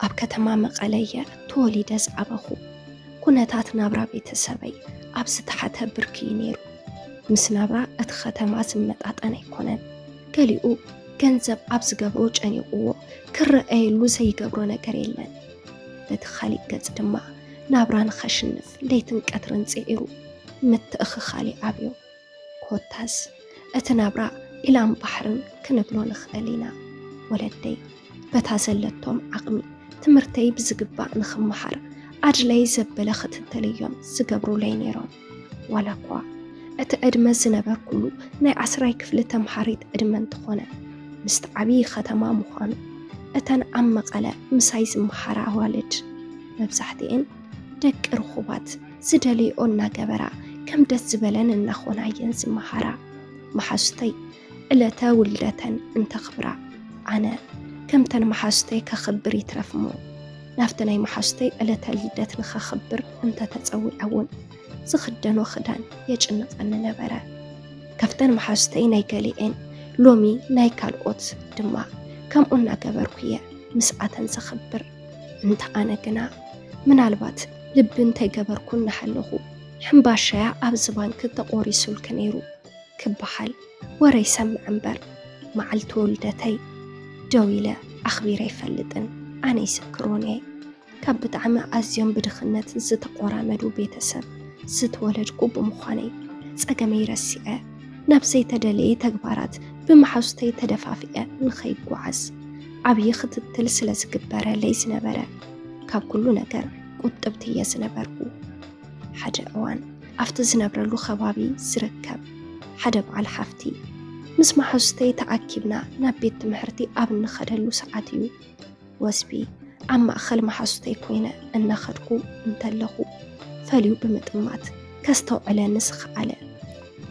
ኣብ ከተማ መቐለ እየ ተወሊደ ዝዓበኹ። ኩነታት ናብራ ቤተሰበይ ኣብ ዝተሓተ ብርኪ እዩ ነይሩ። ምስ ናብራ እቲ ከተማ ዝመጣጠን ኣይኮነን። ገሊኡ ገንዘብ ኣብ ዝገብሮ ጨኒቕዎ ክረኣየሉ ዘይገብሮ ነገር የለን። በቲ ካሊእ ገጽ ድማ ናብራ ንኸሽንፍ ለይትን ቀትርን ጽዒሩ ምትእኽኻል ይኣብዮ። ኮታስ እቲ ናብራ ዒላን ባሕርን ክንብሎ ንኽእል ኢና። ወለደይ በታ ዘለቶም ዓቕሚ ትምህርተይ ብዝግባእ ንኽመሃር ኣድላይ ዘበለ ክትትል እዮም ዝገብሩለይ ነይሮም። ዋላ እኳ እቲ ዕድመ ዝነበርኩሉ ናይ ዓስራይ ክፍሊ ተምሃሪት ዕድመ እንተኾነ፣ ምስቲ ዓብዪ ከተማ ምዃኑ እተን ኣብ መቐለ ምሳይ ዝመሃራ ኣዋልድ መብዛሕትኤን ደቂ ርኹባት ዝደልይኦ እናገበራ ከም ደስ ዝበለን እናኾና እየን ዝመሃራ። መሓዙተይ ዕለተ ውልደተን እንተኽብራ ኣነ ከምተን መሓዙተይ ከኽብር ይትረፍ እሞ ናብቲ ናይ መሓዙተይ ዕለተ ልደት ንኸኽብር እንተተጸዊዐ እውን ዝኽደኖ ክዳን የጭንቐኒ ነበረ። ካብተን መሓዙተይ ናይ ገሊኤን ሎሚ ናይ ካልኦት ድማ ከምኡ እናገበርኩ እየ ምስኣተን ዘኽብር። እንተ ኣነ ግና ምናልባት ልቢ እንተይገበርኩ እናሃለኹ ሕምባሻያ ኣብዚ ባንክ ተቖሪሱልኪ ነይሩ ክበሃል ወረ ይሰምዕ እምበር መዓልቲ ውልደተይ ደው ኢለ ኣኽቢረ ኣይፈልጥን። ኣነ ይዝክሮን እየ። ካብ ብጣዕሚ ኣዝዮም ብድኽነት ዝተቆራመዱ ቤተሰብ ዝተወለድኩ ብምዃነይ ጸገመይ ረሲዐ ናብ ዘይተደለየ ተግባራት ብመሓዙተይ ተደፋፊዐ ንኸይጓዓዝ ዓብዪ ክትትል ስለ ዝግበረለይ ዝነበረ ካብ ኩሉ ነገር ቁጥብቲ እየ ዝነበርኩ። ሓደ እዋን ኣብቲ ዝነብረሉ ከባቢ ዝርከብ ሓደ በዓል ሓፍቲ ምስ መሓዙተይ ተኣኪብና ናብ ቤት ትምህርቲ ኣብ እንኸደሉ ሰዓት እዩ ወስቢ ኣብ ማእኸል መሓዙተይ ኮይነ እናኸድኩ እንተለኹ ፈልዩ ብምጥማት ከስተውዕለኒ ዝኸኣለ።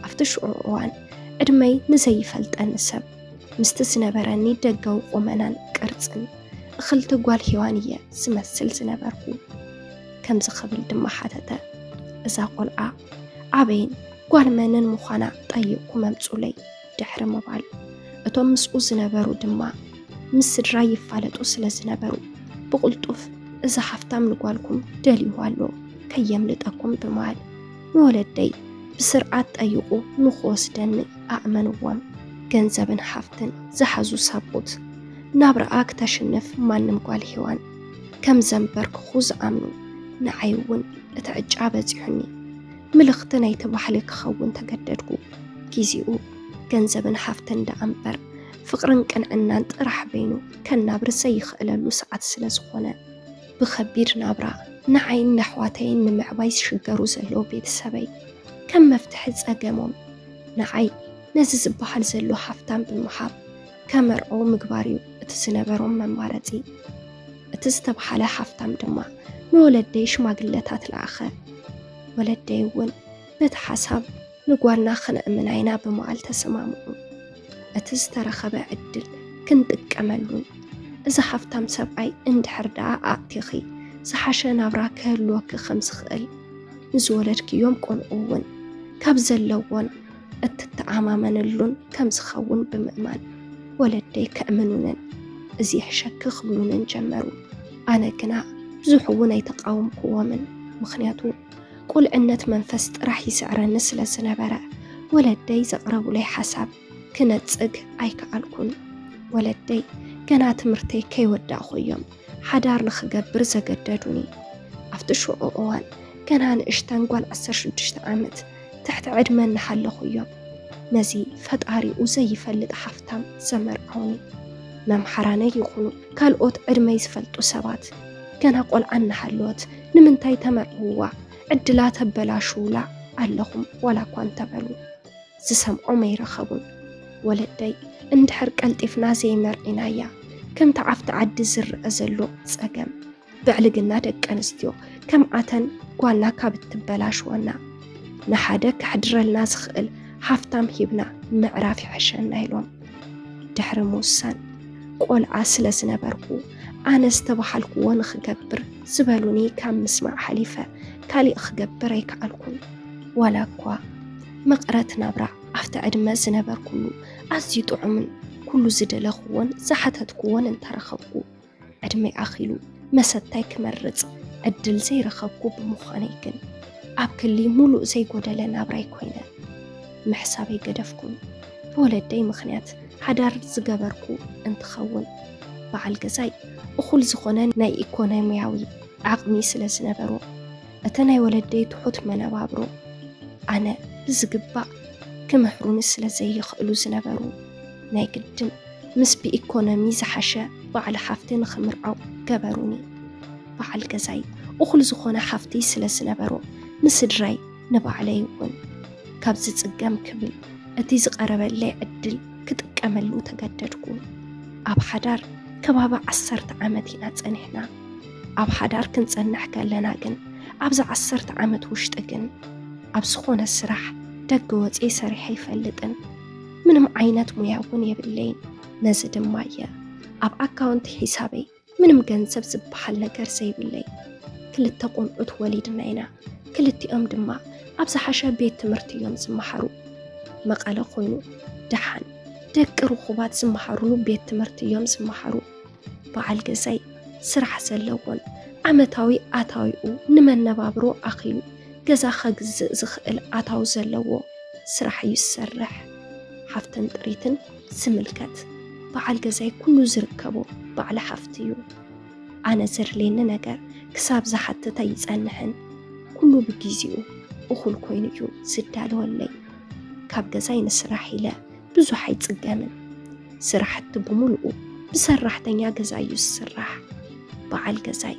ኣብቲ ሽዑ እዋን ዕድመይ ንዘይፈልጠኒ ሰብ ምስቲ ዝነበረኒ ደጋዊ ቁመናን ቅርጽን እኽልቲ ጓል ሄዋን እየ ዝመስል ዝነበርኩ። ከምዚ ክብል ድማ ሓተተ፣ እዛ ቆልዓ ኣበይን ጓል መንን ምዃና ጠይቕኩም ኣምጹለይ ድሕሪ ምባል እቶም ምስኡ ዝነበሩ ድማ ምስ ስድራ ይፋለጡ ስለ ዝነበሩ ብቕልጡፍ እዛ ሃፍታም ንጓልኩም ደልይዋ ኣሎ ከየምልጠኩም ብምባል ንወለደይ ብስርዓት ጠይቑ ንኽወስደኒ ኣእመንዎም። ገንዘብን ሃፍትን ዝሓዙ ሳቦት ናብራኣ ክተሽንፍ ማንም ጓል ሄዋን ከም ዘንበርክኹ ዝኣምኑ ንዓይ እውን እቲ ዕጫ በጺሑኒ። ምልኽቲ ናይቲ ባሕሊ ክኸውን ተገደድኩ። ግዜኡ ገንዘብን ሃፍትን ደኣ እምበር ፍቕርን ቅንዕናን ጥራሕ በይኑ ከናብር ዘይኽእለሉ ሰዓት ስለ ዝኾነ ብኸቢድ ናብራ ንዓይን ነሕዋተይን ንምዕባይ ዝሽገሩ ዘለዉ ቤተሰበይ ከም መፍትሒ ጸገሞም ንዓይ ነዚ ዝበሃል ዘሎ ሃፍታም ብምሃብ ከመርዕዉ ምግባር እዩ እቲ ዝነበሮም መማረጺ። እቲ ዝተብሃለ ሃፍታም ድማ ንወለደይ ሽማግለታት ለኣኸ። ወለደይ እውን በቲ ሓሳብ ንጓልና ክነእምና ኢና ብምባል ተሰማምዑ። እቲ ዝተረኸበ ዕድል ክንጥቀመሉን እዚ ሃፍታም ሰብኣይ እንድሕር ደኣ ኣእቲኺ ዝሓሸ ናብራ ክህልወኪ ከም ዝኽእል ንዝወለድክዮም ቆልዑ እውን ካብ ዘለዎን እትተኣማመንሉን ከም ዝኸውን ብምእማን ወለደይ ከእምኑንን እዚ ይሕሸኪ ክብሉንን ጀመሩ። ኣነ ግና ብዙሕ እውን ኣይተቃወምክዎምን። ምኽንያቱ ቁልዕነት መንፈስ ጥራሕ ይስዕረኒ ስለ ዝነበረ ወለደይ ዘቕረቡለይ ሓሳብ ክነጽግ ኣይከኣልኩን። ወለደይ ገና ትምህርተይ ከይወዳእኹ እዮም ሓዳር ንኽገብር ዘገደዱኒ። ኣብቲ ሽዑ እዋን ገና ንእሽተን ጓል ዓሰርተ ሽዱሽተ ዓመት ትሕቲ ዕድመ እናሃለኹ እዮም ነዚ ፈጣሪኡ ዘይፈልጥ ሃፍታም ዘመርዓውኒ። መምሓራነይ ይኹኑ ካልኦት ዕድመይ ዝፈልጡ ሰባት ገና ቆልዓ እናሃለወት ንምንታይ ተመርዕውዋ ዕድላ ተበላሽውላ ኣለኹም ዋላ እኳ እንተበሉ ዝሰምዖም ኣይረኸቡን። ወለደይ እንድሕር ቀልጢፍና ዘይመርዒናያ ከምቲ ኣብቲ ዓዲ ዝረኣ ዘሎ ጸገም ብዕልግና ደቂ ኣንስትዮ ከምኣተን ጓልና ካብ እትበላሽወና ንሓደ ከሕድረልና ዝኽእል ሃፍታም ሂብና ምዕራፍ ይሕሸና ኢሎም ድሕሪ ምውሳን ቆልዓ ስለ ዝነበርኩ ኣነ ዝተባሃልክዎ ንኽገብር ዝበሉኒ ካብ ምስማዕ ሓሊፈ ካሊእ ክገብር ኣይከኣልኩን። ዋላ እኳ መቐረት ናብራ ኣብቲ ዕድመ ዝነበርኩሉ ኣዝዩ ጥዑምን ኩሉ ዝደለኽዎን ዝሓተትክዎን እንተረኸብኩ ዕድመይ ኣኺሉ መሰታይ ክመርጽ ዕድል ዘይረኸብኩ ብምዃነይ ግን፣ ኣብ ክሊ ሙሉእ ዘይጎደለ ናብራይ ኮይነ። ምሕሳበይ ገደፍኩን። ብወለደይ ምኽንያት ሓዳር ዝገበርኩ እንትኸውን፣ በዓል ገዛይ እኹል ዝኾነ ናይ ኢኮኖሚያዊ ዓቕሚ ስለ ዝነበሮ፣ እቲ ናይ ወለደይ ትሑት መነባብሮ ኣነ ብዝግባእ ክምሕሩኒ ስለ ዘይኽእሉ ዝነበሩ፣ ናይ ግድን ምስ ብኢኮኖሚ ዝሓሸ በዓል ሓፍቲ ንኽምርዓው ገበሩኒ። በዓል ገዛይ እኹል ዝኾነ ሓፍቲ ስለ ዝነበሮ፣ ንስድራይ ንባዕለይ እውን ካብ ዝጽገም ክብል እቲ ዝቐረበለይ ዕድል ክጥቀመሉ ተገደድኩ። ኣብ ሓዳር ከባቢ ዓሰርተ ዓመት ኢና ጸኒሕና። ኣብ ሓዳር ክንጸንሕ ከለና ግን፣ ኣብዚ ዓሰርተ ዓመት ውሽጢ ግን፣ ኣብ ዝኾነ ስራሕ ደገ ወፅየ ሰሪሐ ኣይፈልጥን። ምንም ዓይነት ሙያ እውን የብለይን። ነዚ ድማ እየ ኣብ ኣካውንት ሒሳበይ ምንም ገንዘብ ዝበሃል ነገር ዘይብለይ። ክልተ ቆልዑት ወሊድና ኢና። ክልቲኦም ድማ ኣብ ዝሓሸ ቤት ትምህርቲ እዮም ዝመሃሩ። መቐለ ኮይኑ ደሓን ደቂ ርኹባት ዝመሃሩሉ ቤት ትምህርቲ እዮም ዝመሃሩ። በዓል ገዛይ ስራሕ ዘለዎን ዓመታዊ ኣታዊኡ ንመነባብሮ ኣኺሉ ገዛ ከግዝእ ዝኽእል ኣታዊ ዘለዎ ስራሕ እዩ ዝሰርሕ። ሓፍትን ጥሪትን ዝምልከት በዓል ገዛይ ኩሉ ዝርከቦ በዓል ሓፍቲ እዩ። ኣነ ዘድልየኒ ነገር ክሳብ ዝሓትት ኣይጸንሕን። ኩሉ ብግዜኡ እኹል ኮይኑ እዩ ዝዳለወለይ። ካብ ገዛይ ንስራሕ ኢለ ብዙሕ ኣይጽገምን። ስራሕቲ ብምሉኡ ብሰራሕተኛ ገዛ እዩ ዝስራሕ። በዓል ገዛይ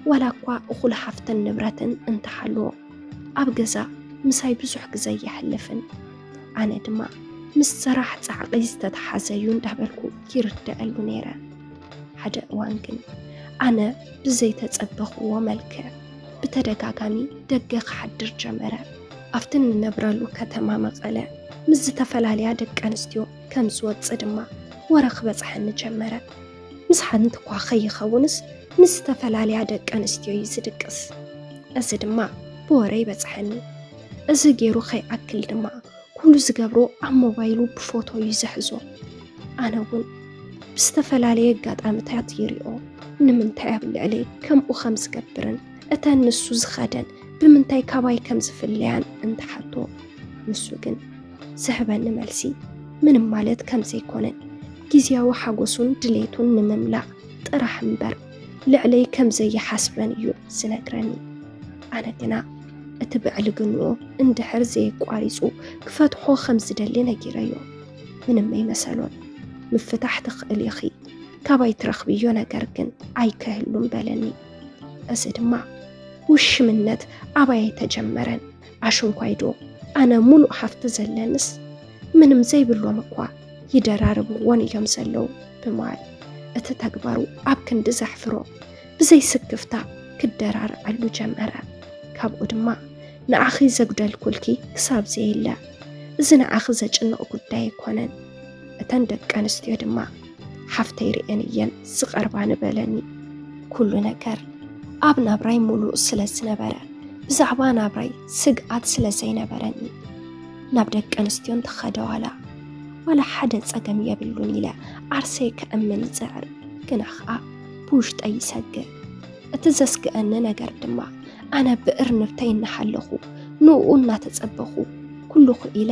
ዋላ እኳ እኹል ሃፍትን ንብረትን እንተሃለዎ፣ ኣብ ገዛ ምሳይ ብዙሕ ግዜ የሕልፍን። ኣነ ድማ ምስ ስራሕ ጻዕቒ ዝተተሓዘ እዩ እንዳበልኩ ይርደኣሉ ነይረ። ሓደ እዋን ግን ኣነ ብዘይተጸበኽዎ መልክዕ ብተደጋጋሚ ደገ ክሓድር ጀመረ። ኣብቲ እንነብረሉ ከተማ መቐለ ምስ ዝተፈላለያ ደቂ ኣንስትዮ ከም ዝወጽእ ድማ ወረ ክበጽሐኒ ጀመረ። ምስ ሓንቲ እኳ ከይኸውንስ ምስ ዝተፈላለያ ደቂ ኣንስትዮ እዩ ዝድቅስ። እዚ ድማ ብወረ ይበጽሐኒ። እዚ ገይሩ ከይኣክል ድማ ኩሉ ዝገብሮ ኣብ ሞባይሉ ብፎቶ እዩ ዝሕዞ። ኣነ እውን ብዝተፈላለየ ኣጋጣሚታት ይሪኦ። ንምንታይ ኣብ ልዕለይ ከምኡ ከም ዝገብርን እተን ንሱ ዝኸደን ብምንታይ ካባይ ከም ዝፍለያን እንትሓቶ፣ ንሱ ግን ዝህበኒ መልሲ ምንም ማለት ከም ዘይኮነን ግዝያዊ ሓጎሱን ድሌቱን ንምምላእ ጥራሕ እምበር ልዕለይ ከም ዘይሓስበን እዩ ዝነግረኒ። ኣነ ግና እቲ ብዕልግንኡ እንድሕር ዘየቋሪጹ ክፈትሖ ከም ዝደሊ ነጊረዮ። ምንም ኣይመሰሎን። ምፍታሕ ትኽእሊ ኢኺ፣ ካባይ ትረኽብዮ ነገር ግን ኣይከህሉን በለኒ። እዚ ድማ ውሽምነት ኣባይ ኣይተጀመረን። ኣሽንኳይ ዶ ኣነ ሙሉእ ሃፍቲ ዘለንስ ምንም ዘይብሎም እኳ ይደራርብዎን እዮም ዘለዉ ብምባል እቲ ተግባሩ ኣብ ክንዲ ዘሕፍሮ ብዘይ ስክፍታ ክደራርዓሉ ጀመረ። ካብኡ ድማ ንዓኺ ዘጉደልኩልኪ ክሳብ ዘየለ እዚ ንዓኺ ዘጭንቕ ጉዳይ ኣይኮነን። እተን ደቂ ኣንስትዮ ድማ ሓፍተይ ርእየን እየን ዝቐርባኒ በለኒ። ኩሉ ነገር ኣብ ናብራይ ሙሉእ ስለ ዝነበረ ብዛዕባ ናብራይ ስግኣት ስለ ዘይነበረኒ ናብ ደቂ ኣንስትዮ እንተኸደ ዋላ ዋላ ሓደ ጸገም የብሉን ኢለ ዓርሰይ ከእምን ይጽዕር፣ ግና ኸኣ ብውሽጠይ ይሰግእ። እቲ ዘስግአኒ ነገር ድማ ኣነ ብእርንብተይ እናሃለኹ ንእኡ እናተጸበኹ ኩሉ ክኢለ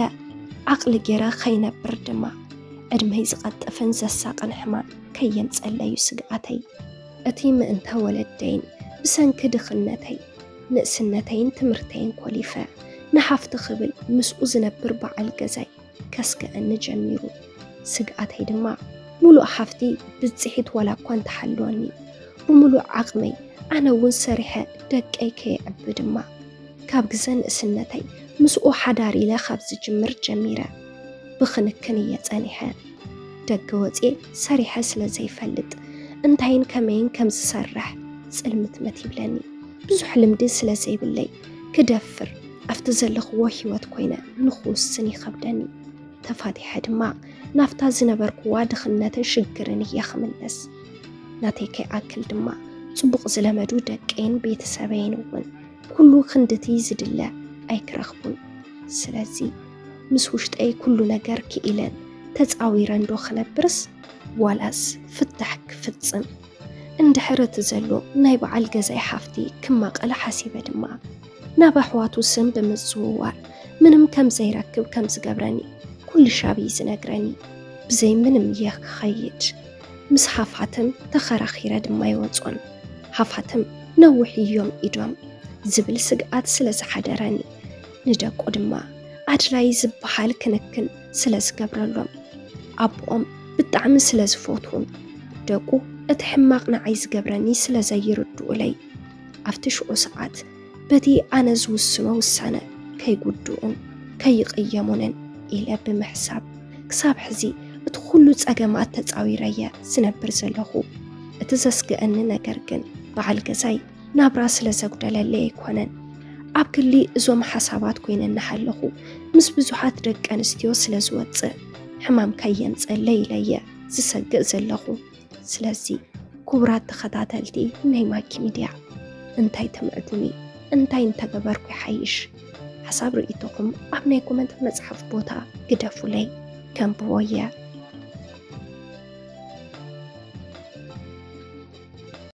ዓቕሊ ገይረ ከይነብር ድማ ዕድመይ ዝቐጥፍን ዘሳቕን ሕማም ከየምጸለዩ ስግኣተይ። እቲ ምእንተ ወለደይን ብሰንኪ ድኽነተይ ንእስነተይን ትምህርተይን ኮሊፈ ንሃፍቲ ክብል ምስኡ ዝነብር በዓል ገዛይ ከስግኣኒ ጀሚሩ። ስግኣተይ ድማ ሙሉእ ሃፍቲ ብጽሒት ዋላ እኳ እንተሃለወኒ ብምሉእ ዓቕመይ ኣነ እውን ሰሪሐ ደቀይ ከየዕቢ ድማ ካብ ግዘ ንእስነተይ ምስኡ ሓዳር ኢለ ካብ ዝጅምር ጀሚረ ብኽንክን እየ ጸኒሐ። ደገ ወፅየ ሰሪሐ ስለ ዘይፈልጥ እንታይን ከመይን ከም ዝሰርሕ ፅልምትመት ይብለኒ። ብዙሕ ልምዲ ስለ ዘይብለይ ክደፍር ኣብቲ ዘለኽዎ ህይወት ኮይነ ንኽውስን ይኸብደኒ። ተፋቲሐ ድማ ናብታ ዝነበርክዋ ድኽነትን ሽግርን እየ ክምለስ። ናተይ ከይኣክል ድማ ፅቡቕ ዝለመዱ ደቀይን ቤተሰበይን እውን ኩሉ ክንድቲ ዝድለ ኣይክረኽቡን። ስለዚ ምስ ውሽጠይ ኩሉ ነገር ክኢለን ተፃዊረን ዶ ክነብርስ ዋላስ ፍታሕ ክፍፅም? እንድሕር እቲ ዘሎ ናይ በዓል ገዛይ ሓፍቲ ክማቐል ሓሲበ ድማ ናብ ኣሕዋቱ ስም ብምዝውዋር ምንም ከም ዘይረክብ ከም ዝገብረኒ ኩሉ ሻብ እዩ ዝነግረኒ። ብዘይ ምንም እየ ክኸይድ። ምስ ሃፋትም ተኸራኺረ ድማ ይወጾን። ሃፋትም ነዊሕ እዮም ኢዶም ዝብል ስግኣት ስለ ዝሓደረኒ፣ ንደቁ ድማ ኣድላይ ዝበሃል ክንክን ስለ ዝገብረሎም፣ ኣቦኦም ብጣዕሚ ስለ ዝፈትዉን ደቁ እቲ ሕማቕ ንዓይ ዝገብረኒ ስለ ዘይርድኡለይ፣ ኣብቲ ሽዑ ሰዓት በቲ ኣነ ዝውስኖ ውሳነ ከይጉድኡን ከይቕየሙንን ኢለ ብምሕሳብ፣ ክሳብ ሕዚ እቲ ኩሉ ጸገማት ተጻዊረየ ዝነብር ዘለኹ። እቲ ዘስግአኒ ነገር ግን በዓል ገዛይ ናብራ ስለ ዘጉደለለይ ኣይኮነን። ኣብ ክሊ እዞም ሓሳባት ኮይነ እናሃለኹ ምስ ብዙሓት ደቂ ኣንስትዮ ስለ ዝወጽእ ሕማም ከየምጸለይ ኢለየ ዝሰግእ ዘለኹ። ስለዚ ክቡራት ተኸታተልቲ ናይ ማኪ ሚድያ፣ እንታይ ተምዕዱኒ? እንታይ እንተገበርኩ ይሓይሽ? ሓሳብ ርእይቶኹም ኣብ ናይ ኮመንት መጽሓፍ ቦታ ግደፉለይ፣ ከንብቦ እየ።